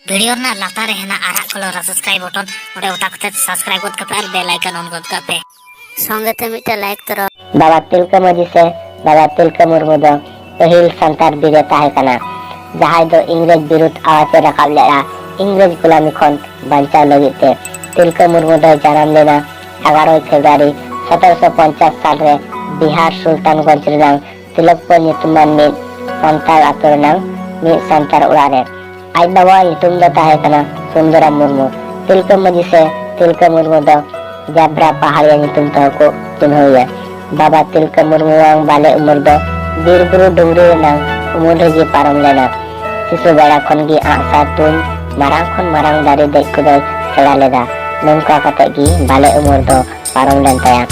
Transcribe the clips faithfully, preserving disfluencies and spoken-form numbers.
Video ᱨᱮᱱᱟᱜ ᱞᱟᱛᱟᱨ ᱨᱮ ᱦᱮᱱᱟᱜ ᱟᱨᱟᱜ ᱠᱚᱞᱚᱨ ᱥᱟᱵᱥᱠᱨᱟᱭᱤᱵ ᱵᱚᱴᱚᱱ, ᱚᱸᱰᱮ ᱚᱛᱟ ᱠᱟᱛᱮ ᱥᱟᱵᱥᱠᱨᱟᱭᱤᱵ ᱜᱚᱫ ᱠᱟᱯᱮ ᱟᱨ ᱵᱮᱞ ᱟᱭᱠᱚᱱ ᱚᱱ ᱜᱚᱫ ᱠᱟᱜ ᱯᱮ᱾ ᱥᱚᱸᱜᱮ ᱛᱮ ᱢᱤᱫᱴᱮᱱ ᱞᱟᱭᱤᱠ ᱛᱚᱨᱟ᱾ ᱵᱟᱵᱟ ᱛᱤᱞᱠᱟᱹ ᱢᱟᱹᱡᱷᱤ ᱥᱮ ᱵᱟᱵᱟ ᱛᱤᱞᱠᱟᱹ ᱢᱩᱨᱢᱩ ᱫᱚ ᱯᱟᱹᱦᱤᱞ ᱥᱟᱱᱛᱟᱲ ᱵᱤᱨ ᱮ ᱛᱟᱦᱮᱸ ᱠᱟᱱᱟ, ᱡᱟᱦᱟᱸᱭ ᱫᱚ ᱤᱝᱨᱮᱡᱽ ᱵᱤᱨᱩᱫᱷ ᱟᱣᱟᱡ ᱮ ᱨᱟᱠᱟᱵ ᱞᱮᱫᱼᱟ ᱤᱝᱨᱮᱡᱽ ᱜᱩᱞᱟᱢᱤ ᱠᱷᱚᱱ ᱵᱟᱧᱪᱟᱣ ᱞᱟᱹᱜᱤᱫ ᱛᱮ᱾ ᱛᱤᱞᱠᱟᱹ ᱢᱩᱨᱢᱩ ᱫᱚᱭ ᱡᱟᱱᱟᱢ ᱞᱮᱱᱟ ᱮᱜᱟᱨᱚᱭ ᱯᱷᱮᱵᱽᱨᱩᱣᱟᱨᱤ ᱥᱚᱛᱨᱚᱥᱚ ᱯᱚᱧᱪᱟᱥ ᱥᱟᱞ ᱨᱮ ᱵᱤᱦᱟᱨ ᱥᱩᱞᱛᱟᱱᱜᱚᱸᱡᱽ ᱨᱮᱱᱟᱜ ᱛᱤᱞᱚᱠᱯᱩᱨ ᱧᱩᱛᱩᱢᱟᱱ ᱢᱤᱫ ᱥᱟᱱᱛᱟᱲ ᱟᱛᱳ ᱨᱮᱱᱟᱜ ᱢᱤᱫ ᱥᱟᱱᱛᱟᱲ ᱚᱲᱟᱜ ᱨᱮ᱾ ᱟᱡ ᱵᱟᱵᱟᱣᱟᱜ ᱧᱩᱛᱩᱢ ᱫᱚ ᱛᱟᱦᱮᱸ ᱠᱟᱱᱟ ᱥᱩᱱᱫᱚᱨᱟᱢ ᱢᱩᱨᱢᱩ᱾ ᱛᱤᱞᱠᱟᱹ ᱢᱟᱹᱡᱷᱤ ᱥᱮ ᱛᱤᱞᱠᱟᱹ ᱢᱩᱨᱢᱩ ᱫᱚ ᱡᱟᱵᱽᱨᱟ ᱯᱟᱦᱟᱲᱤᱭᱟ ᱧᱩᱛᱩᱢ ᱛᱮᱦᱚᱸ ᱠᱚ ᱪᱤᱱᱦᱟᱹᱣ ᱮᱭᱟ᱾ ᱵᱟᱵᱟ ᱛᱤᱞᱠᱟᱹ ᱢᱩᱨᱢᱩᱣᱟᱜ ᱵᱟᱞᱮ ᱩᱢᱮᱨ ᱫᱚ ᱵᱤᱨ ᱵᱩᱨᱩ ᱰᱩᱝᱨᱤ ᱨᱮᱱᱟᱜ ᱩᱢᱩᱞ ᱨᱮᱜᱮ ᱯᱟᱨᱚᱢ ᱞᱮᱱᱟ᱾ ᱥᱤᱥᱩ ᱵᱮᱲᱟ ᱠᱷᱚᱱ ᱜᱮ ᱟᱜᱼᱥᱟᱨ ᱛᱩᱧ, ᱢᱟᱨᱟᱝ ᱠᱷᱚᱱ ᱢᱟᱨᱟᱝ ᱫᱟᱨᱮ ᱫᱮᱡ ᱠᱚᱫᱚᱭ ᱥᱮᱬᱟ ᱞᱮᱫᱟ᱾ ᱱᱚᱝᱠᱟ ᱠᱟᱛᱮ ᱜᱮ ᱵᱟᱞᱮ ᱩᱢᱮᱨ ᱫᱚ ᱯᱟᱨᱚᱢ ᱞᱮᱱ ᱛᱟᱭᱟ᱾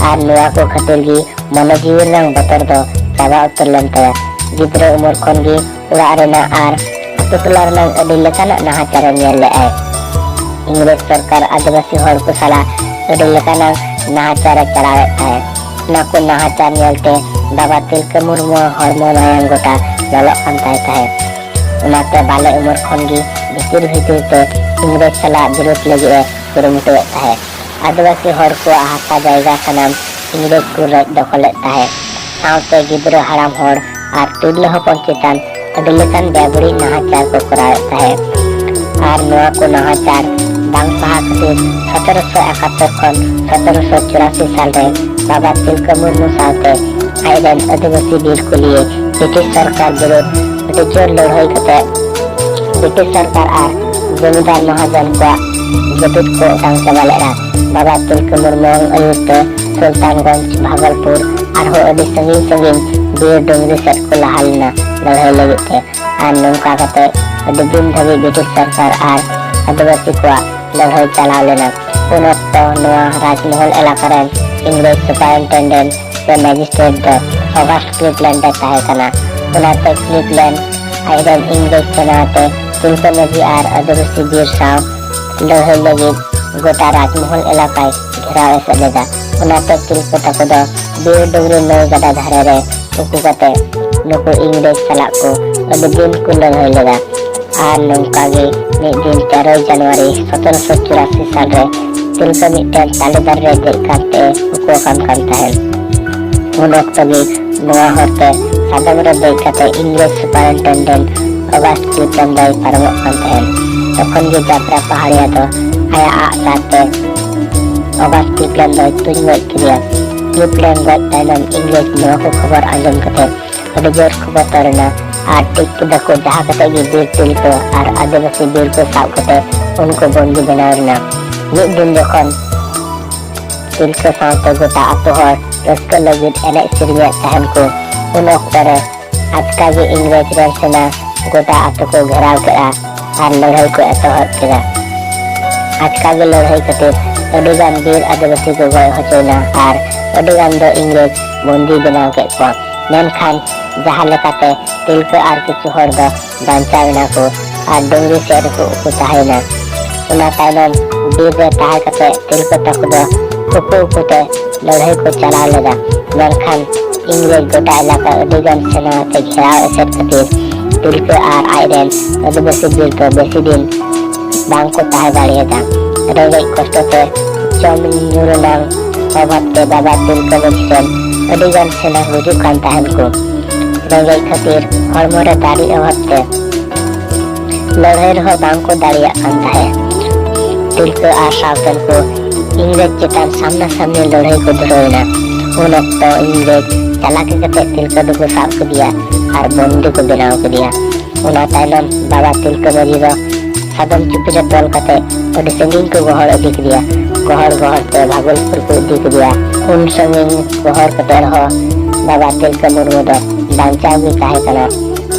ᱟᱨ ᱱᱚᱣᱟ ᱠᱚ ᱠᱷᱟᱹᱛᱤᱨ ᱜᱮ ᱢᱚᱱᱮ ᱡᱤᱣᱤ ᱨᱮᱱᱟᱜ ᱵᱚᱛᱚᱨ ᱫᱚ ᱪᱟᱵᱟ ᱩᱛᱟᱹᱨ ᱞᱮᱱ ᱛᱟᱭᱟ᱾ ᱜᱤᱫᱽᱨᱟᱹ ᱩᱢᱮᱨ ᱠᱷᱚᱱ ᱜᱮ ᱚᱲᱟᱜ ᱨᱮᱱᱟᱜ ᱟᱨ ᱟᱛᱳ ᱴᱚᱞᱟ ᱨᱮᱱᱟᱜ ᱟᱹᱰᱤ ᱞᱮᱠᱟᱱᱟᱜ ᱱᱟᱦᱟᱪᱟᱨᱮ ᱧᱮᱞ ᱞᱮᱫᱼᱟᱭ᱾ ᱤᱝᱨᱮᱡᱽ ᱥᱚᱨᱠᱟᱨ ᱟᱹᱫᱤᱵᱟᱹᱥᱤ ᱦᱚᱲ ᱠᱚ ᱥᱟᱞᱟᱜ ᱟᱹᱰᱤ ᱞᱮᱠᱟᱱᱟᱜ ᱱᱟᱦᱟᱪᱟᱨᱮ ᱪᱟᱞᱟᱣᱮᱫ ᱛᱟᱦᱮᱸᱫ᱾ ᱚᱱᱟ ᱠᱚ ᱱᱟᱦᱟᱪᱟᱨ ᱧᱮᱞᱛᱮ ᱵᱟᱵᱟ ᱛᱤᱞᱠᱟᱹ ᱢᱩᱨᱢᱩᱣᱟᱜ ᱦᱚᱲᱢᱚ ᱢᱟᱭᱟᱝ ᱜᱚᱴᱟ ᱞᱚᱞᱚᱜ ᱠᱟᱱ ᱛᱟᱭ ᱛᱟᱦᱮᱸᱫ᱾ ᱚᱱᱟᱛᱮ ᱵᱟᱞᱮ ᱩᱢᱮᱨ ᱠᱷᱚᱱ ᱜᱮ ᱵᱷᱤᱛᱤᱨ ᱵᱷᱤᱛᱤᱨ ᱛᱮ ᱤᱝᱨᱮᱡᱽ ᱥᱟᱞᱟᱜ ᱵᱤᱨᱳᱫ ᱞᱟᱹᱜᱤᱫ ᱮ ᱠᱩᱨᱩᱢᱩᱴᱩᱭᱮᱫ ᱛᱟᱦᱮᱸᱫ᱾ ᱟᱹᱫᱤᱵᱟᱹᱥᱤ ᱦᱚᱲ ᱠᱚᱣᱟᱜ ᱦᱟᱥᱟ ᱡᱟᱭᱜᱟ ᱥᱟᱱᱟᱢ ᱤᱝᱨᱮᱡᱽ ᱠᱚ ᱨᱮᱡ ᱫᱚᱠᱷᱚᱞᱮᱫ ᱛᱟᱦᱮᱸᱫ᱾ ᱥᱟᱶᱛᱮ ᱜᱤᱫᱽᱨᱟᱹ, ᱦᱟᱲᱟᱢ ᱦᱚᱲ ᱟᱨ ᱛᱤᱨᱞᱟᱹ ᱦᱚᱯᱚᱱ ᱪᱮᱛᱟᱱ ᱟᱹᱰᱤ ᱞᱮᱠᱟᱱ ᱵᱮᱵᱟᱹᱲᱤᱡ ᱱᱟᱦᱟᱪᱟᱨ ᱠᱚ ᱠᱚᱨᱟᱣᱮᱫ ᱛᱟᱦᱮᱸᱫ᱾ ᱟᱨ ᱱᱚᱣᱟ ᱠᱚ ᱱᱟᱦᱟᱪᱟᱨ ᱵᱟᱝ ᱥᱟᱦᱟ ᱠᱷᱟᱹᱛᱤᱨ ᱥᱚᱛᱨᱚᱥᱚ ᱮᱠᱟᱛᱛᱳᱨ ᱠᱷᱚᱱ ᱥᱚᱛᱨᱚᱥᱚ ᱪᱩᱨᱟᱥᱤ ᱥᱟᱞ ᱨᱮ ᱵᱟᱵᱟ ᱛᱤᱞᱠᱟᱹ ᱢᱩᱨᱢᱩ ᱥᱟᱶᱛᱮ ᱟᱡ ᱨᱮᱱ ᱟᱹᱫᱤᱵᱟᱹᱥᱤ ᱵᱤᱨ ᱠᱩᱞᱤᱭᱟᱹ ᱵᱨᱤᱴᱤᱥ ᱥᱚᱨᱠᱟᱨ ᱵᱤᱨᱩᱫᱷ ᱟᱹᱰᱤ ᱡᱳᱨ ᱞᱟᱹᱲᱦᱟᱹᱭ ᱠᱟᱛᱮ ᱵᱨᱤᱴᱤᱥ ᱥᱚᱨᱠᱟᱨ ᱟᱨ ᱡᱚᱢᱤᱫᱟᱨ ᱢᱟᱦᱟᱡᱚᱱ ᱠᱚᱣᱟᱜ ᱡᱟᱹᱯᱤᱫ ᱠᱚ ᱚᱴᱟᱝ ᱪᱟᱵᱟ ᱞᱮᱫᱼᱟ᱾ ᱵᱟᱵᱟ ᱛᱤᱞᱠᱟᱹ ᱢᱩᱨᱢᱩᱣᱟᱜ ᱟᱹᱭᱩᱨ ᱛᱮ ᱥᱩᱞᱛᱟᱱᱜᱚᱸᱡᱽ, ᱵᱷᱟᱜᱚᱞᱯᱩᱨ ᱟᱨᱦᱚᱸ ᱟᱹᱰᱤ ᱥᱟᱺᱜᱤᱧ ᱥᱟᱺᱜᱤᱧ ᱵᱤᱨ ᱰᱩᱝᱨᱤ ᱥᱮᱫ ᱠᱚ ᱞᱟᱦᱟ ᱞᱮᱱᱟ ᱞᱟᱹᱲᱦᱟᱹᱭ ᱞᱟᱹᱜᱤᱫ ᱛᱮ᱾ ᱟᱨ ᱱᱚᱝᱠᱟ ᱠᱟᱛᱮ ᱟᱹᱰᱤ ᱫᱤᱱ ᱫᱷᱟᱹᱵᱤᱡ ᱵᱨᱤᱴᱤᱥ ᱥᱚᱨᱠᱟᱨ ᱟᱨ ᱟᱹᱫᱤᱵᱟᱹᱥᱤ ᱠᱚᱣᱟᱜ ᱞᱟᱹᱲᱦᱟᱹᱭ ᱪᱟᱞᱟᱣ ᱞᱮᱱᱟ᱾ ᱩᱱ ᱚᱠᱛᱚ ᱱᱚᱣᱟ ᱨᱟᱡᱽᱢᱚᱦᱚᱞ ᱮᱞᱟᱠᱟ ᱨᱮᱱ ᱤᱝᱨᱮᱡᱽ ᱥᱩᱯᱟᱨᱤᱱᱴᱮᱱᱰᱮᱱᱴ ᱥᱮ ᱢᱮᱡᱤᱥᱴᱨᱮᱴ ᱫᱚ ᱚᱜᱟᱥᱴ ᱠᱞᱤᱯᱞᱮᱱᱰ ᱮ ᱛᱟᱦᱮᱸ ᱠᱟᱱᱟ᱾ ᱚᱱᱟᱛᱮ ᱠᱞᱤᱯᱞᱮᱱᱰ ᱟᱡᱨᱮᱱ ᱤᱝᱨᱮᱡᱽ ᱥᱮᱱᱟᱛᱮ ᱛᱤᱞᱠᱟᱹ ᱢᱟᱹᱡᱷᱤ ᱟᱨ ᱟᱹᱫᱤᱵᱟᱹᱥᱤ ᱵᱤᱨ ᱥᱟᱶ ᱞᱟᱹᱲᱦᱟᱹᱭ ᱞᱟᱹᱜᱤᱫ ᱜᱚᱴᱟ ᱨᱟᱡᱽᱢᱚᱦᱚᱞ ᱮᱞᱟᱠᱟᱭ ᱜᱷᱮᱨᱟᱣ ᱮᱥᱮᱫ ᱞᱮᱫᱟ᱾ ᱚᱱᱟᱛᱮ ᱛᱤᱞᱠᱟᱹ ᱛᱟᱠᱚ ᱫᱚ ᱵᱤᱨ ᱰᱩᱝᱨᱤ ᱱᱟᱹᱭ ᱜᱟᱰᱟ ᱫᱷᱟᱨᱮ ᱨᱮ ᱩᱠᱩ ᱠᱟᱛᱮ ᱱᱩᱠᱩ ᱤᱝᱨᱮᱡᱽ ᱥᱟᱞᱟᱜ ᱠᱚ ᱟᱹᱰᱤ ᱫᱤᱱ ᱠᱚ ᱞᱟᱹᱲᱦᱟᱹᱭ ᱞᱮᱫᱟ᱾ ᱟᱨ ᱱᱚᱝᱠᱟ ᱜᱮ ᱢᱤᱫ ᱫᱤᱱ ᱛᱮᱨᱚᱭ ᱡᱟᱱᱩᱣᱟᱨᱤ ᱥᱚᱛᱨᱚᱥᱚ ᱪᱩᱨᱟᱥᱤ ᱥᱟᱞ ᱨᱮ ᱛᱤᱞᱠᱟᱹ ᱢᱤᱫᱴᱮᱱ ᱛᱟᱞᱮ ᱫᱟᱨᱮ ᱨᱮ ᱫᱮᱡ ᱠᱟᱛᱮ ᱩᱠᱩ ᱟᱠᱟᱱ ᱠᱟᱱ ᱛᱟᱦᱮᱸᱱ᱾ ᱩᱱ ᱚᱠᱛᱚ ᱜᱮ ᱱᱚᱣᱟ ᱦᱚᱨᱛᱮ ᱥᱟᱫᱚᱢ ᱨᱮ ᱫᱮᱡ ᱠᱟᱛᱮ ᱤᱝᱨᱮᱡᱽ ᱥᱩᱯᱟᱨᱤᱱᱴᱮᱱᱰᱮᱱᱴ ᱚᱜᱟᱥᱴ ᱠᱞᱤᱯᱞᱮᱱ ᱫᱚᱭ ᱯᱟᱨᱚᱢᱚᱜ ᱠᱟᱱ ᱛᱟᱦᱮᱸᱱ᱾ ᱛᱚᱠᱷᱚᱱ ᱜᱮ ᱡᱟᱵᱨᱟ ᱯᱟᱦᱟᱲᱤᱭᱟ ᱫᱚ ᱟᱭᱟᱜ ᱟᱜ ᱥᱟᱨ ᱛᱮ ᱚᱜᱟᱥᱴ ᱠᱞᱤᱯᱞᱮᱱ ᱫᱚᱭ ᱛᱩᱧ ᱜᱚᱡ ᱠᱮᱫᱮᱭᱟ᱾ ᱠᱞᱤᱯᱞᱮᱱ ᱜᱚᱡ ᱛᱟᱭᱱᱚᱢ ᱤᱝᱨᱮᱡᱽ ᱱᱚᱣᱟ ᱠᱚ ᱠᱷᱚᱵᱚᱨ ᱟᱸᱡᱚᱢ ᱠᱟᱛᱮ ᱟᱹᱰᱤ ᱡᱳᱨ ᱠᱚ ᱵᱚᱛᱚᱨ ᱮᱱᱟ ᱟᱨ ᱴᱷᱤᱠ ᱠᱮᱫᱟ ᱠᱚ ᱡᱟᱦᱟᱸ ᱠᱟᱛᱮ ᱜᱮ ᱵᱤᱨ ᱛᱤᱞᱠᱟᱹ ᱟᱨ ᱟᱹᱫᱤᱵᱟᱹᱥᱤ ᱵᱤᱨ ᱠᱚ ᱥᱟᱵ ᱠᱟᱛᱮ ᱩᱱᱠᱩ ᱵᱚᱱᱫᱤ ᱵᱮᱱᱟᱣ ᱮᱱᱟ᱾ ᱢᱤᱫ ᱫᱤᱱ ᱡᱚᱠᱷᱚᱱ ᱛᱤᱞᱠᱟᱹ ᱥᱟᱶᱛᱮ ᱜᱚᱴᱟ ᱟᱛᱳ ᱦᱚᱲ ᱨᱟᱹᱥᱠᱟᱹ ᱞᱟᱹᱜᱤᱫ ᱮᱱᱮᱡ ᱥᱮᱨᱮᱧᱮᱫ ᱛᱟᱦᱮᱱ ᱠᱚ, ᱩᱱ ᱚᱠᱛᱚ ᱨᱮ ᱟᱪᱠᱟ ᱜᱮ ᱤᱝᱨᱮᱡᱽ ᱨᱮᱱ ᱥᱮᱱᱟ ᱜᱚᱴᱟ ᱟᱛᱳ ᱠᱚ ᱜᱷᱮᱨᱟᱣ ᱠᱮᱫᱼᱟ ᱟᱨ ᱞᱟᱹᱲᱦᱟᱹᱭ ᱠᱚ ᱮᱛᱚᱦᱚᱵ ᱠᱮᱫᱟ᱾ ᱟᱪᱠᱟ ᱜᱮ ᱞᱟᱹᱲᱦᱟᱹᱭ ᱠᱷᱟᱹᱛᱤᱨ ᱟᱹᱰᱤᱜᱟᱱ ᱵᱤᱨ ᱟᱹᱫᱤᱵᱟᱹᱥᱤ ᱠᱚ ᱜᱚᱡ ᱦᱚᱪᱚᱭᱮᱱᱟ ᱟᱨ ᱟᱹᱰᱤᱜᱟᱱ ᱫᱚ ᱤᱝᱨᱮᱡᱽ ᱵᱚᱱᱫᱤ ᱵᱮᱱᱟᱣ ᱠᱮᱫ ᱠᱚᱣᱟ᱾ ᱢᱮᱱᱠᱷᱟᱱ ᱡᱟᱦᱟᱸ ᱞᱮᱠᱟᱛᱮ ᱛᱤᱞᱠᱟᱹ ᱟᱨ ᱠᱤᱪᱷᱩ ᱦᱚᱲ ᱫᱚ ᱵᱟᱧᱪᱟᱣ ᱮᱱᱟ ᱠᱚ ᱟᱨ ᱰᱩᱝᱨᱤ ᱥᱮᱫ ᱨᱮᱠᱚ ᱩᱠᱩ ᱛᱟᱦᱮᱸᱭᱮᱱᱟ᱾ ᱚᱱᱟ ᱛᱟᱭᱱᱚᱢ ᱵᱤᱨ ᱨᱮ ᱛᱟᱦᱮᱸ ᱠᱟᱛᱮ ᱛᱤᱞᱠᱟᱹ ᱛᱟᱠᱚ ᱫᱚ ᱩᱠᱩ ᱩᱠᱩ ᱛᱮ ᱞᱟᱹᱲᱦᱟᱹᱭ ᱠᱚ ᱪᱟᱞᱟᱣ ᱞᱮᱫᱟ᱾ ᱢᱮᱱᱠᱷᱟᱱ ᱤᱝᱨᱮᱡᱽ ᱜᱚᱴᱟ ᱮᱞᱟᱠᱟ ᱟᱹᱰᱤ ᱜᱟᱱ ᱥᱮᱱᱟ ᱟᱛᱮ ᱜᱷᱮᱨᱟᱣ ᱮᱥᱮᱫ ᱠᱷᱟᱹᱛᱤᱨ ᱛᱤᱞᱠᱟᱹ ᱟᱨ ᱟᱡ ᱨᱮᱱ ᱟᱹᱫᱤᱵᱟᱹᱥᱤ ᱵᱤᱨ ᱫᱚ ᱵᱮᱥᱤ ᱫᱤᱱ ᱵᱟᱝ ᱠᱚ ᱛᱟᱦᱮᱸ ᱫᱟᱲᱮᱭᱟᱫᱟ᱾ ᱨᱮᱸᱜᱮᱡ ᱠᱚᱥᱴᱚ ᱛᱮ ᱡᱚᱢ ᱧᱩ ᱨᱮᱱᱟᱜ ᱚᱵᱷᱟᱵ ᱛᱮ ᱵᱟᱵᱟ ᱛᱤᱞᱠᱟᱹ ᱢᱟᱹᱡᱷᱤ ᱨᱮᱱ ᱟᱹᱰᱤ ᱜᱟᱱ ᱥᱮᱱᱟ ᱜᱩᱡᱩᱜ ᱠᱟᱱ ᱛᱟᱦᱮᱱ ᱠᱚ᱾ ᱨᱮᱸᱜᱮᱡ ᱠᱷᱟᱹᱛᱤᱨ ᱦᱚᱲᱢᱚ ᱨᱮ ᱫᱟᱲᱮ ᱚᱵᱷᱟᱵ ᱛᱮ ᱞᱟᱹᱲᱦᱟᱹᱭ ᱨᱮᱦᱚᱸ ᱵᱟᱝ ᱠᱚ ᱫᱟᱲᱮᱭᱟᱜ ᱠᱟᱱ ᱛᱟᱦᱮᱸᱫ᱾ ᱛᱤᱞᱠᱟᱹ ᱟᱨ ᱥᱟᱶᱛᱮᱱ ᱠᱚ ᱤᱝᱨᱮᱡᱽ ᱪᱮᱛᱟᱱ ᱥᱟᱢᱱᱟ ᱥᱟᱢᱱᱤ ᱞᱟᱹᱲᱦᱟᱹᱭ ᱠᱚ ᱫᱷᱩᱨᱟᱹᱣ ᱮᱱᱟ᱾ ᱩᱱ ᱚᱠᱛᱚ ᱤᱝᱨᱮᱡᱽ ᱪᱟᱞᱟᱠ ᱠᱟᱛᱮ ᱛᱤᱞᱠᱟᱹ ᱫᱚᱠᱚ ᱥᱟᱵ ᱠᱮᱫᱮᱭᱟ ᱟᱨ ᱵᱚᱱᱫᱤ ᱠᱚ ᱵᱮᱱᱟᱣ ᱠᱮᱫᱮᱭᱟ᱾ ᱚᱱᱟ ᱛᱟᱭᱱᱚᱢ ᱵᱟᱵᱟ ᱛᱤᱞᱠᱟᱹ ᱢᱟᱹᱡᱷᱤ ᱫᱚ ᱥᱟᱫᱚᱢ ᱪᱩᱯᱤ ᱨᱮ ᱛᱚᱞ ᱠᱟᱛᱮ ᱟᱹᱰᱤ ᱥᱟᱺᱜᱤᱧ ᱠᱚ ᱜᱚᱦᱚᱲ ᱤᱫᱤ ᱠᱮᱫᱮᱭᱟ᱾ ᱜᱚᱦᱚᱲ ᱜᱚᱦᱚᱲ ᱛᱮ ᱵᱷᱟᱜᱚᱞᱯᱩᱨ ᱠᱚ ᱤᱫᱤ ᱠᱮᱫᱮᱭᱟ᱾ ᱩᱱ ᱥᱟᱺᱜᱤᱧ ᱜᱚᱦᱚᱲ ᱠᱟᱛᱮ ᱨᱮᱦᱚᱸ ᱵᱟᱵᱟ ᱛᱤᱞᱠᱟᱹ ᱢᱩᱨᱢᱩ ᱫᱚ ᱵᱟᱧᱪᱟᱣ ᱜᱮ ᱛᱟᱦᱮᱸ ᱠᱟᱱᱟ᱾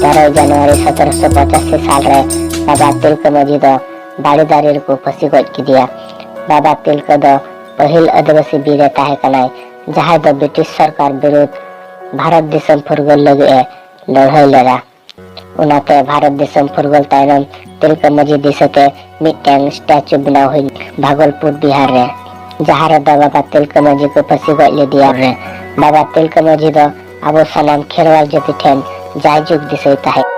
ᱛᱮᱨᱚᱭ ᱡᱟᱱᱩᱣᱟᱨᱤ ᱥᱚᱛᱨᱚᱥᱚ ᱯᱚᱸᱪᱟᱥᱤ ᱥᱟᱞ ᱨᱮ ᱵᱟᱵᱟ ᱛᱤᱞᱠᱟᱹ ᱢᱟᱹᱡᱷᱤ ᱫᱚ ᱵᱟᱲᱮ ᱫᱟᱨᱮ ᱨᱮᱠᱚ ᱯᱷᱟᱹᱥᱤ ᱜᱚᱡ ᱠᱮᱫᱮᱭᱟ᱾ ᱵᱟᱵᱟ ᱛᱤᱞᱠᱟᱹ ᱫᱚ ᱯᱟᱹᱦᱤᱞ ᱟᱹᱫᱤᱵᱟᱹᱥᱤ ᱵᱤᱨ ᱨᱮ ᱛᱟᱦᱮᱸ ᱠᱟᱱᱟᱭ, ᱡᱟᱦᱟᱸᱭ ᱫᱚ ᱵᱨᱤᱴᱤᱥ ᱥᱚᱨᱠᱟᱨ ᱵᱤᱨᱩᱫᱷ ᱵᱷᱟᱨᱚᱛ ᱫᱤᱥᱚᱢ ᱯᱷᱩᱨᱜᱟᱹᱞ ᱞᱟᱹᱜᱤᱫ ᱮ ᱞᱟᱹᱲᱦᱟᱹᱭ ᱞᱮᱫᱟ᱾ ᱚᱱᱟᱛᱮ ᱵᱷᱟᱨᱚᱛ ᱫᱤᱥᱚᱢ ᱯᱷᱩᱨᱜᱟᱹᱞ ᱛᱟᱭᱱᱚᱢ ᱛᱤᱞᱠᱟᱹ ᱢᱟᱹᱡᱷᱤ ᱫᱤᱥᱟᱹᱛᱮ ᱢᱤᱫᱴᱟᱝ ᱥᱴᱮᱪᱩ ᱵᱮᱱᱟᱣ ᱦᱩᱭ ᱵᱷᱟᱜᱚᱞᱯᱩᱨ ᱵᱤᱦᱟᱨ ᱨᱮ, ᱡᱟᱦᱟᱸ ᱨᱮᱫᱚ ᱵᱟᱵᱟ ᱛᱤᱞᱠᱟᱹ ᱢᱟᱹᱡᱷᱤ ᱠᱚ ᱯᱷᱟᱹᱥᱤ ᱜᱚᱡ ᱞᱮᱫᱮᱭᱟ᱾ ᱨᱮ ᱵᱟᱵᱟ ᱛᱤᱞᱠᱟᱹ ᱢᱟᱹᱡᱷᱤ ᱫᱚ ᱟᱵᱚ ᱥᱟᱱᱟᱢ ᱠᱷᱮᱨᱣᱟᱞ ᱡᱟᱹᱛᱤ ᱴᱷᱮᱱ ᱡᱟᱭᱡᱩᱜᱽ ᱫᱤᱥᱟᱹᱭ ᱛᱟᱦᱮᱸ᱾